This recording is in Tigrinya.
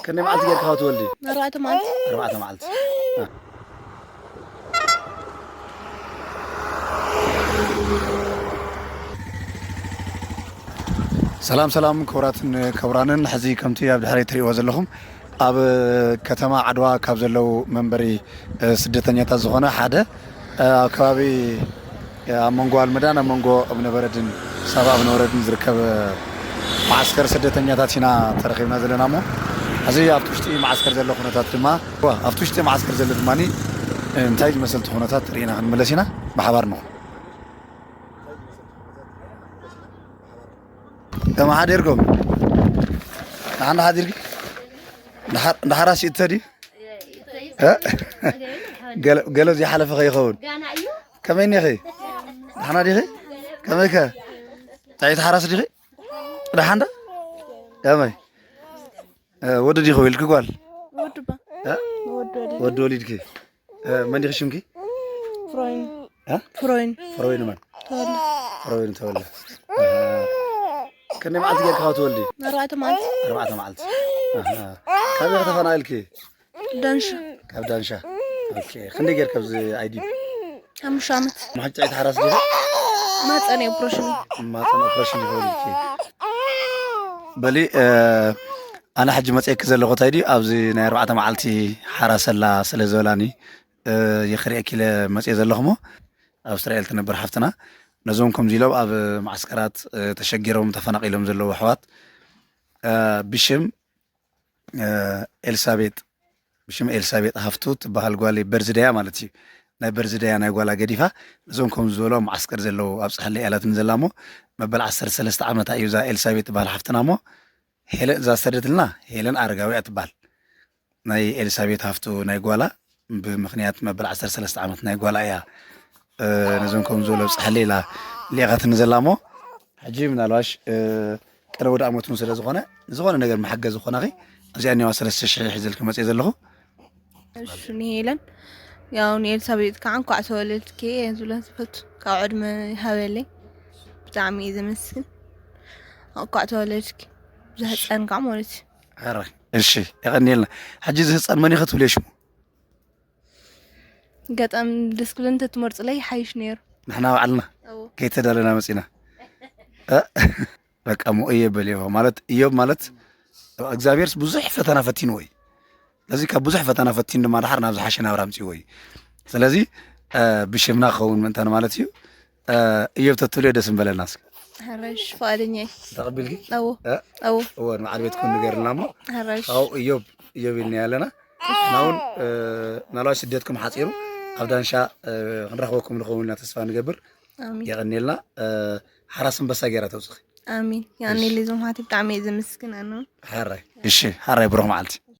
ክንደይ መዓልቲ ጌርካ ትወልዲ? ኣርባዕተ መዓልቲ። ኣርባዕተ መዓልቲ። ሰላም ሰላም፣ ክቡራትን ክቡራንን፣ ሕዚ ከምቲ ኣብ ድሕሪ ትሪእዎ ዘለኹም ኣብ ከተማ ዓድዋ ካብ ዘለዉ መንበሪ ስደተኛታት ዝኾነ ሓደ ኣብ ከባቢ ኣብ መንጎ ኣልመዳን ኣብ መንጎ እብነበረድን ሳባ እብነበረድን ዝርከብ መዓስከር ስደተኛታት ኢና ተረኺብና ዘለና። እሞ እዚ ኣብቲ ውሽጢ መዓስከር ዘሎ ኩነታት ድማ ኣብቲ ውሽጢ መዓስከር ዘሎ ድማ እንታይ ዝመሰልቲ ኩነታት ርኢና ክንመለስ ኢና። ብሓባር ንኹን። ከመ ሓዲርኩም? ደሓን ሓዲርኪ? ደሓር ደሓራ ሲእቶ ድዩ? ገለ ዘይሓለፈ ከይኸውን። ከመይ እኒኺ? ደሓና ዲኺ? ከመይከ? ጥዕይቲ ሓራስ ዲኺ? ደሓንዳ? ከመይ? ወዲ ዲኺ ወልድኪ ጓል? ወድባ ወዲ ወሊድኪ? መን ዲኺ ሽምኪ? ፍሮይን እ? ፍሮይን ፍሮይን መን? ተወለ ፍሮይን ተወለ። ክንደይ መዓልቲ ጌርካ ትወልዲ? ኣርባዕተ መዓልቲ ኣርባዕተ መዓልቲ። ካበይ ከተፈናቂልኪ? ዳንሻ ካብ ዳንሻ። ኦኬ። ክንደይ ጌርካ ኣብዚ ኣይዲብ? ሓሙሽተ ዓመት ማሕጫ ኣይተሓራስ ዲኺ? ማፀን ኦፕሬሽን ማፀን ኦፕሬሽን ይገብርልኪ። በሊ ኣነ ሕጂ መፅየኪ ዘለኹ እንታይ ድዩ ኣብዚ ናይ ኣርባዕተ መዓልቲ ሓራሰላ ስለ ዝበላኒ ይኽሪአኪ ኢለ መፅየ ዘለኹ። እሞ ኣብ እስራኤል ትነብር ሓፍትና ነዞም ከምዚ ኢሎም ኣብ ማዓስከራት ተሸጊሮም ተፈናቒሎም ዘለዉ ኣሕዋት ብሽም ኤልሳቤጥ ብሽም ኤልሳቤጥ ሃፍቱ ትበሃል ጓል በርዝደያ ማለት እዩ። ናይ በርዝደያ ናይ ጓላ ገዲፋ ነዞም ከም ዝበሎ ማዓስከር ዘለዉ ኣብ ፃሕሊ እያ ኢላትኒ ዘላ። እሞ መበል ዓሰርተ ሰለስተ ዓመታ እዩ እዛ ኤልሳቤጥ ትበሃል ሓፍትና። እሞ ሄለን እዛ ዝሰደትልና ሄለን ኣረጋዊ እያ ትበሃል። ናይ ኤልሳቤጥ ሃፍቱ ናይ ጓላ ብምኽንያት መበል ዓሰርተ ሰለስተ ዓመት ናይ ጓላ እያ ነዞም ከም ዝበሎ ኣብ ፃሕሊ ኢላ ሊኢኻትኒ ዘላ። እሞ ሕጂ ምናልባሽ ቅነ ወደ ኣመት እውን ስለ ዝኾነ ዝኾነ ነገር መሓገዝ ዝኾናኺ ኣብዚኣ እኒዋ ሰለስተ ሽሕ ሒዘልኪ መፅየ ዘለኹ። እሺ ንሄለን ያው ንኤልሳቤጥ ከዓ እንኳዕ ተወለድኪ እየ ዝብላ ዝፈቱ ካብ ዕድመ ይሃበለይ። ብጣዕሚ እየ ዘመስግን። እንኳዕ ተወለድኪ ብዝህፀን ከዓ ማለት እዩ። ሕራይ እሺ የቐንየልና። ሕጂ እዚ ህፃን መን ኢኸ ትብልዮ ሽሙ? ገጣም ደስ ክብል እንተትመርፅለይ ይሓይሽ ነይሩ። ንሕና ባዕልና እዎ። ከይተዳለና መፂና በቃ እሞ እዮብ በልዮ ማለት እዮብ ማለት እግዚኣብሔር ብዙሕ ፈተና ፈቲንዎ እዩ። ስለዚ ካብ ብዙሕ ፈተና ፈቲኑ ድማ ድሓር ናብ ዝሓሸ ናብራ ኣምፅዎ እዩ። ስለዚ ብሽምና ክኸውን ምእንታን ማለት እዩ። እዮብ ተትብልዮ ደስ ምበለና። እስኪ ሕራሽ ፍቓደኛ እየ። ተቐቢልኪ እዎ እ? እዎ እዎ ንበዓል ቤትኩም ንገርልና እሞ ሕራሽ ካብኡ እዮብ እዮብ ኢልና ኣለና። ናውን ምናልባት ስደትኩም ሓፂሩ ኣብ ዳንሻ ክንረኽበኩም ንኸውን ኢና ተስፋ ንገብር። ኣሚን የቐንየልና። ሓራስ ኣንበሳ ገይራ ተውፅኺ። ኣሚን። ያኔ ሌዞም ሓቲ ብጣዕሚ እየ ዘመስግን ኣነ። ሓራይ እሺ፣ ሓራይ ብሩኽ መዓልቲ።